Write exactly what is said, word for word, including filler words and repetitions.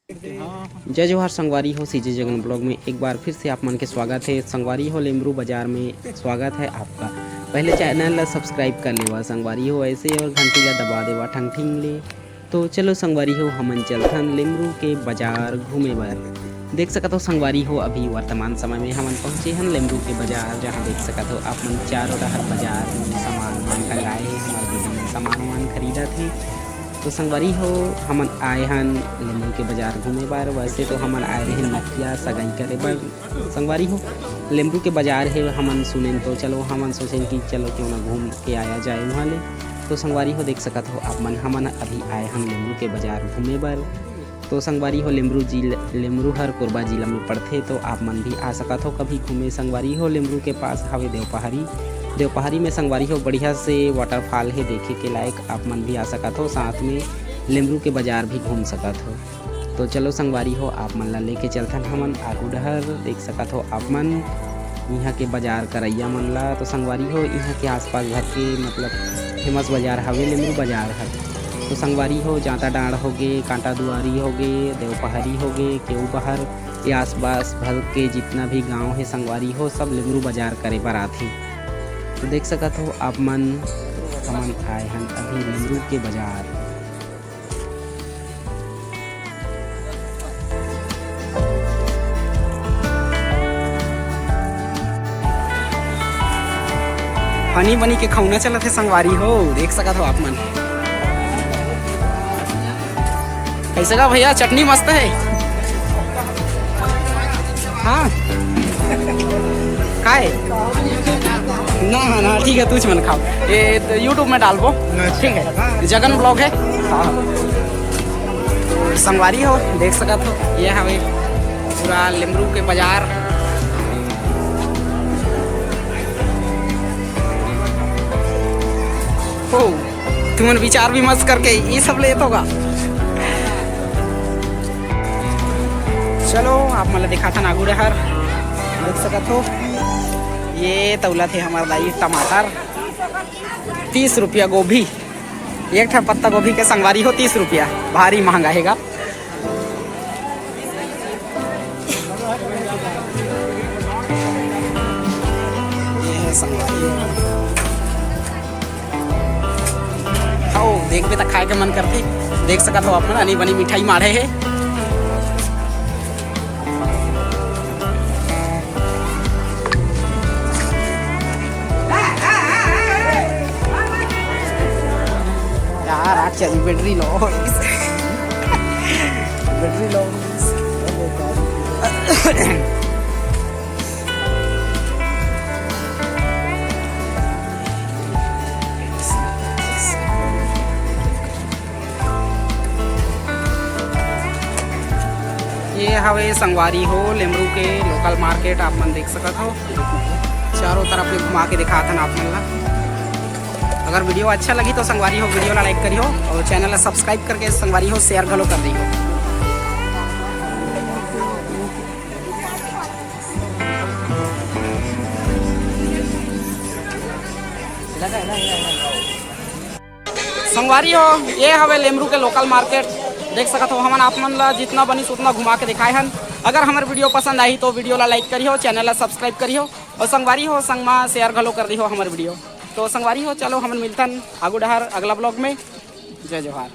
जय जोहार संगवारी हो, सीजे जगन ब्लॉग में एक बार फिर से आप मन के स्वागत है। संगवारी हो, लेमरू बाजार में स्वागत है आपका। पहले चैनल ला सब्सक्राइब कर लेवा संगवारी हो, ऐसे और घंटी ला दबा देवा ठंग ठिंग ले। तो चलो संगवारी हो, हमन चलथन लेमरू के बाजार घूमे बर। देख सकत हो संगवारी हो, अभी वर्तमान समय में हमन पहुँचे हन लेमरू के बाजार, जहाँ देख सकत हो आप मन चारों डहर बाजार में सामान वामान टंगाए हे, हमर दीदी मन सामान वामान खरीदत हे। तो संगवारी हो, हमन आए हन लेमरू के बाजार घूमे बर। वैसे तो हमन आए रहे नकिया सगाई करे बर संगवारी हो, लेमरू के बाजार हे, हमन सुनेन तो चलो हमन सोचेन कि चलो क्यों ना घूम के आया जाए वहाँ ले। तो संगवारी हो, देख सकत हो आप मन, हमन अभी आए हन लेमरू के बाजार घूमे बर। तो संगवारी हो, लेमरू जिल लेमरू हर कोरबा जिला में पड़थे, तो आप मन भी आ सकत हो कभी घूमे। संगवारी हो, लेमरू के पास हवे देवपहारी। देवपहारी में संगवारी हो बढ़िया से वाटरफॉल हे देखे के लायक, आप मन भी आ सकत हो, साथ में लेमरू के बाजार भी घूम सकत हो। तो चलो संगवारी हो, आप मन ला लेके चलथन हमन आगू डहर। देख सकत हो आप मन इहाँ के बाजार करैया मन ला। तो संगवारी हो, इहाँ के आसपास घर के मतलब फेमस बाजार हवे लेमरू बाजार हर। तो संगवारी हो, जांता डांड़ होगे, कांटा दुआरी होगे, देवपहारी होगे, केऊ बहर, ये आसपास भर के जितना भी गांव हे संगवारी हो, सब लेमरू बाजार करे बर आथे। तो देख सकत हो आप मन, हमन आए हन अभी लेमरू के बाजार। फनी बनी के खौना चलत हे संगवारी हो, देख सकत हो आप मन। कैसे का भैया, चटनी मस्त है। हाँ, काय? ना ना, ठीक है, तुझ मन खाओ, ये तो YouTube में डालबो। ठीक है, जगन ब्लॉग है। हाँ, संगवारी हो, देख सकत हो, ये हवे पूरा लेमरू के बाजार। हो, तुमन विचार विमर्श करके ये सब लेत होगा। चलो, आप मन ला दिखाथन आगू डहर, देख सकत हो, ये तौलत हे हमर दाई टमाटर, तीस रुपया गोभी, एक ठा पत्ता गोभी के संगवारी हो तीस रुपया, भारी महंगा हेगा। ये है संगवारी। खाओ, देखबे त खाए के मन करथे। देख सकत हो आप मन, आनी बनी मिठाई माढ़े हे। यार, आज चल बैटरी लो, बैटरी लो। ये हवे संगवारी हो लेमरू के लोकल मार्केट, आप मन देख सकत हो। चारों तरफ ले घुमा के दिखाथन आप मन ला। अगर वीडियो अच्छा लगी तो संगवारी हो, वीडियो ला लाइक करियो और चैनल ला सब्सक्राइब करके संगवारी हो शेयर घलो कर दियो। संगवारी हो, ये हवे लेमरू के लोकल मार्केट। देख सकत हो, हमन आप मन ला जितना बनिस उतना घुमा के दिखाए हन। अगर हमर वीडियो पसंद आही तो वीडियो ला लाइक करिहो, चैनल ला सब्सक्राइब करिहो और संगवारी हो, संग मा शेयर घलो कर दिहो हमर वीडियो। तो संगवारी हो, चलो हमन मिलथन आगू डहर अगला ब्लॉग में। जय जोहार।